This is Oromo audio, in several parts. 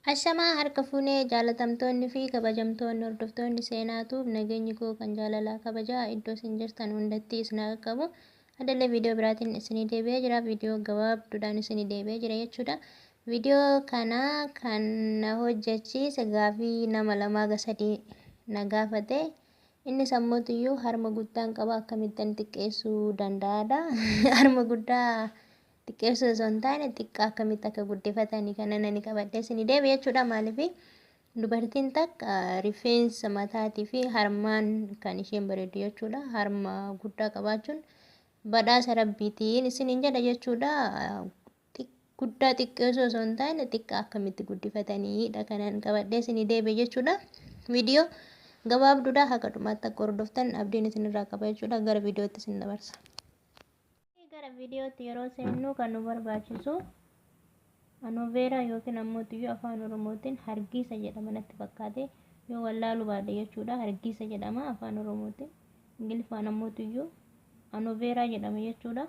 Ashamaa harka fuunee jaalatamtoonni fi kabajamtoonni hordoftoonni seenaatuuf nageenyi koo kan jaalalaa kabajaa iddoo isin jirtan hundatti isin haa qaqqabu. Adallee viidiyoo biraatiin isinii deebi'ee jira. Viidiyoo gabaabduudhaan isinii deebi'ee jira jechuudha. Viidiyoo kana kan na hojjechiise gaafii nama lamaa ga sadii na gaafate. Inni sammuutiyyuu harma guddaan qaba akkamittan xiqqeessuu danda'aadha. Harma guddaa xiqqeessuu osoo hin taane xiqqaa akkamitti akka guddifatanii kana nani qabadhee isinii deebi'e jechuudha. Maaliif dubartiin takka rifeensa mataatii fi harmaan kan isheen bareeddu jechuudha. Harma guddaa qabaachuun badhaasa rabbiitiin isiniin jedha jechuudha. Guddaa xiqqeessuu osoo hin taane xiqqaa akkamitti guddifataniidha kanan qabadhee isinii deebi'e jechuudha. Viidiyoo gabaabduudha haga dhumaatti akka hordoftan abdiin isinirraa qaba jechuudha. Gara viidiyootti isin dabarsa. Gara viidiyootti yeroo seennu kan nu barbaachisu aloe yookiin ammoo tuyyuu afaan oromootiin hargiisa jedhama natti fakkaate yoo wallaaluu baadhe jechuudha. Hargiisa jedhama afaan oromootiin. Ingiliffaan ammoo tuyyuu aloe jedhama jechuudha.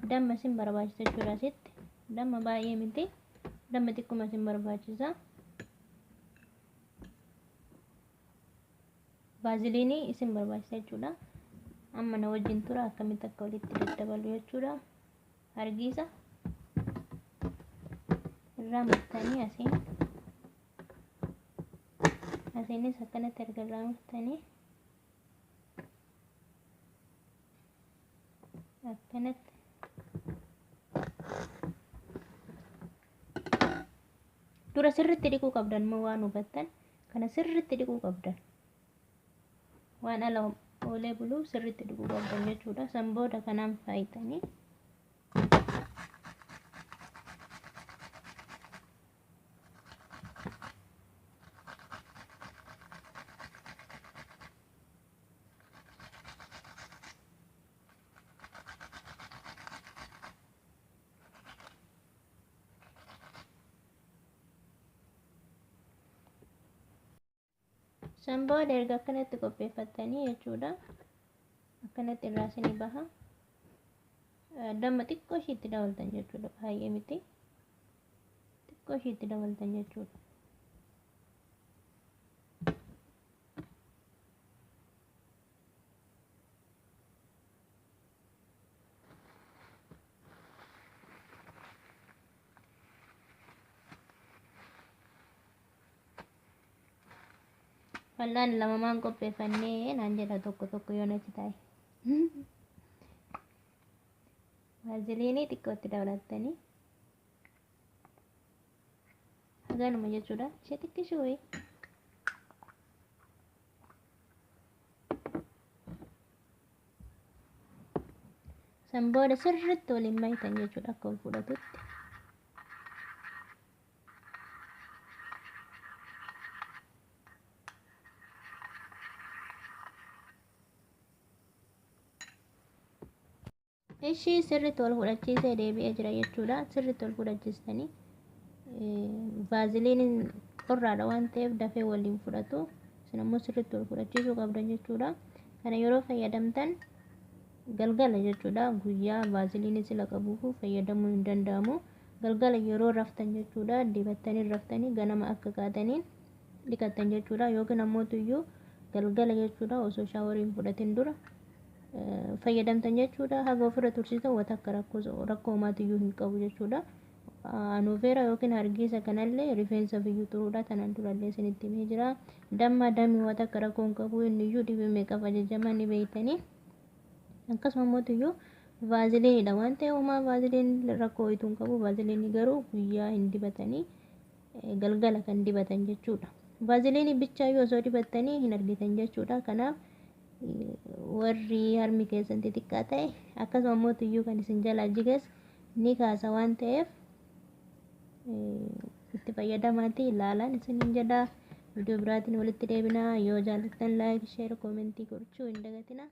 Damma isin barbaachisa jechuudha asitti. Damma baay'ee miti. Damma xiqquma isin barbaachisa. Vaaziliinii isin barbaachisa jechuudha. Amma na wajjin tura akkamitti akka walitti daddabalu jechuudha. Hargiisa irraa murtanii asiin asiinis akkanatti erga irraa murtanii akkanatti dura sirritti dhiquu qabdan immoo waan hubattan kana sirritti dhiquu qabdan waan ala oolee buluuf sirritti dhiquu qabdan jechuudha. San booda kanaan faayitanii san booda erga akkanatti qopheeffattanii jechuudha. Akkanatti irraa isinii baha. Damma xiqqoo ishiitti dabaltan jechuudha. Baay'ee miti. Xiqqoo ishiitti dabaltan jechuudha. Fal'aan lamamaan qopheeffannee naan jedha tokko tokko yoon achi taa'e. Vaaziliinii xiqqootti dabalattanii haganuma jechuudha. Ishee xiqqishuu wayii. San booda sirriitti waliin maaytan jechuudha akka wal fudhatutti. Ishii sirriitti wal fudhachiisee deebi'ee jira jechuudha. Sirriitti wal fudhachiistanii vaaziliiniin qorraadha waan ta'eef dafee waliin fudhatu. Isin ammoo sirriitti wal fudhachiisuu qabdan jechuudha. Kana yeroo fayyadamtan galgala jechuudha. Guyyaa vaaziliinii sila qabuuf fayyadamuu hin danda'amu. Galgala yeroo raftan jechuudha. Dibattanii raftanii ganama akka kaataniin dhiqattan jechuudha. Yookiin ammoo tuyyuu galgala jechuudha osoo shaaworii hin fudhatin dura fayyadamtan jechuudha. Haga ofirra tursiisan wanta akka rakkoo homaatiyyuu hin qabu jechuudha. Aloe yookiin hargiisa kanallee rifeensa biyyuu xuruudha. Tanaan durallee isinitti himee jira. Damma dammi wanta akka rakkoo hin qabu inni iyyuu dhibee meeqaaf ajajama ni beeytanii. Akkasuma immoo tuyyuu vaaziliinidha waan ta'eef homaa vaaziliin rakkoo wayituu hin qabu. Vaaziliinii garuu guyyaa hin dibatanii galgala kan dibatan jechuudha. Vaaziliinii bichaayyuu osoo dibattanii hin argitan jechuudha. Kanaaf warri harmi keessan xixiqqaa ta'e akkasuma immoo tuyyuu kan isin jalaa jiges ni kaasa waan ta'eef itti fayyadamaatii ilaalaan isiniin jedha. Viidiyoo biraatiin walitti deebinaa. Yoo jaallattan like, share, comment gochuu hin dagatinaa.